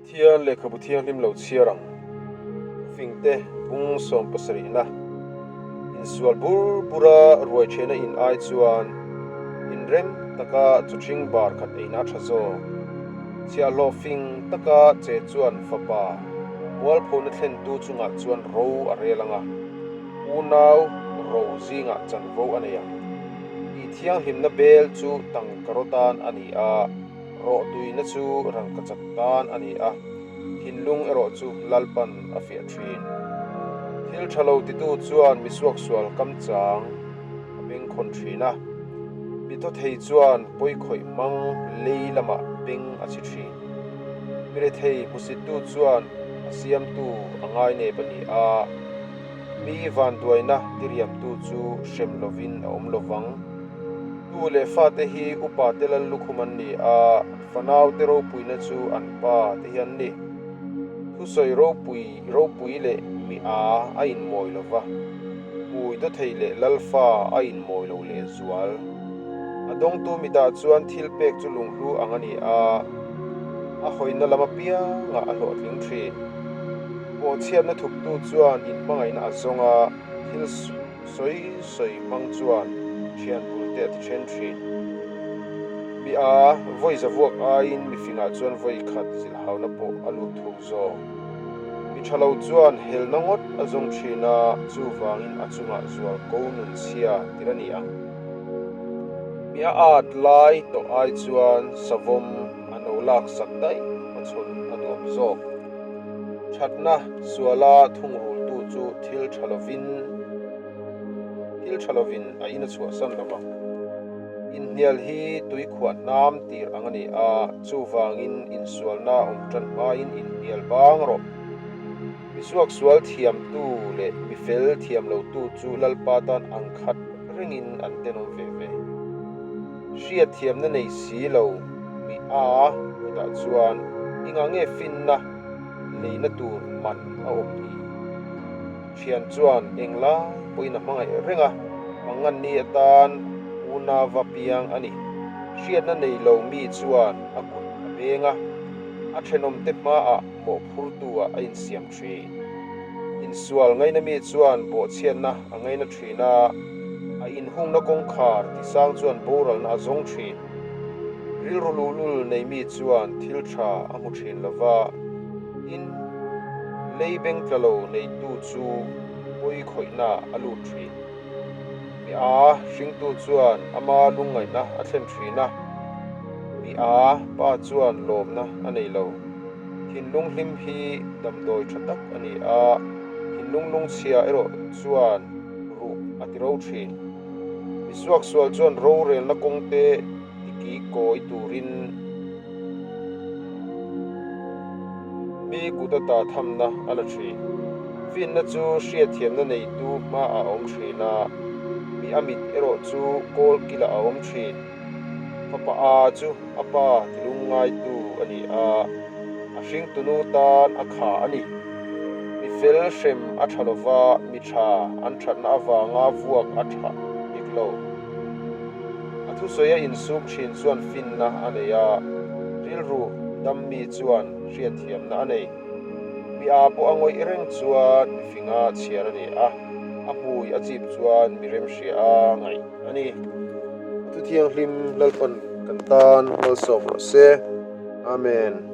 Pathian lehkhabu thianghlim lo chhiar ang. Thufingte bung sawmpasarihna insual bur bura ruai thehna in ai chuan inrem taka chawthring bar khat eina a tha zawk. Chhiahhlawh fing taka che chuan fapa mualphona thlentu chungah chuan ro a rel ang a, unau ro zingah chanvo a nei ang. Tih thianghlimna bel chu tangkaraw tan a ni a. Rawhtuina chu rangkachak tan a ni a, thinlung erawh chu Lalpan a fiah thin. Thil tha lo titu chuan mi suaksual kam chang a bengkhawn thin a, mi thaw thei chuan pawikhawih hmang lei lamah beng a chhi thin. Mi rethei hmusittu chuan a siamtu a ngainep a ni a, mi vanduaina diriamtu chu hrem lovin a awm lovang. Tu leh fate hi upa te lal lukhum an ni a, fanau te ropuina chu an pa te hi an ni. Thusawi ropui ropui leh mi a a inmawi lo va, hmui dawthei leh lalfa a inmawi lo lehzual. A dawngtu mitah chuan thil pek chu lunghlu ang a ni a, a hawina lam apiangah a hlawhtling thin. Pawhchhiatna thuptu chuan inhmangaihna a zawng a, thil Sawi sawi hmang chuan thian bul te a ti then thin. Mi a vawi za vuak aiin mi fingah chuan vawi khat zilhhauna pawh a lut thuk zawk. Mi tha lo chuan helna ngawt a zawng thin a, chuvangin a chungah zual ko nun chhia tir a ni ang. Mi a at lai tawh ai chuan savawm a no lak sak daih hmachhawn a duam zawk. Thatna suala thungrultu chu thil tha lovin thil tha lovin a in a chhuahsan lo vang. Inhnial hi tuikhuah hnam tir ang a ni a, chuvangin insualna awm tan hmain inhnial bang rawh. Mi suaksual thiamtu leh mi fel thiam lotu chu Lalpa tan ang khat rengin an tenawm ve ve. Hriatthiamna nei si lo mi a kutah chuan engah nge finna leina tur man a awm ni? Thian chuan englai pawhin a hmangaih reng a, manganni atan unauva piang a ni. Hriatna nei lo mi chuan a kut a beng a, a thenawmte hmaah mawhphurtu-ah a insiam thin. Insual ngaina mi chuan bawhchhiatna a ngaina thin a, a inhungna kawngkhar tisang chuan boralna a zawng thin. Rilru luhlul nei mi chuan thil tha a hmu thin lo va, tin, lei beng tla lo neitu chu pawi khawihna a lut thin. Mi a hringtu chuan ama lungngaihna a thlen thin a, mi a pa chuan lawmna a nei lo. Thinlung hlim hi damdawi tha tak a ni a, thinlung lungchhia erawh chuan ruh a ti ro thin. Mi suaksual chuan rorelna kawngte tiki kawi turin mi kut ata thamna a la thin. Finna chu hriatthiamna neitu hmaah a awm thin a, mi a mit erawh chu kawl kilah a awm thin. Fapa a chu a pa tilungngaitu a ni a, a hringtunu tan a kha a ni. Mi fel hrem a tha lova, mi tha an thatna avanga vuak a tha dik lo. A thusawi a insum thin chuan finna a nei a, rilru dam mi chuan hriatthiamna a nei. Mi a pawh a ngawih reng chuan mi finga chhiar a ni a, a hmui a chip chuan mi remhria a ngaih a ni. A thu thianghlim Lalpan kan tan malsawm rawh se. Amen.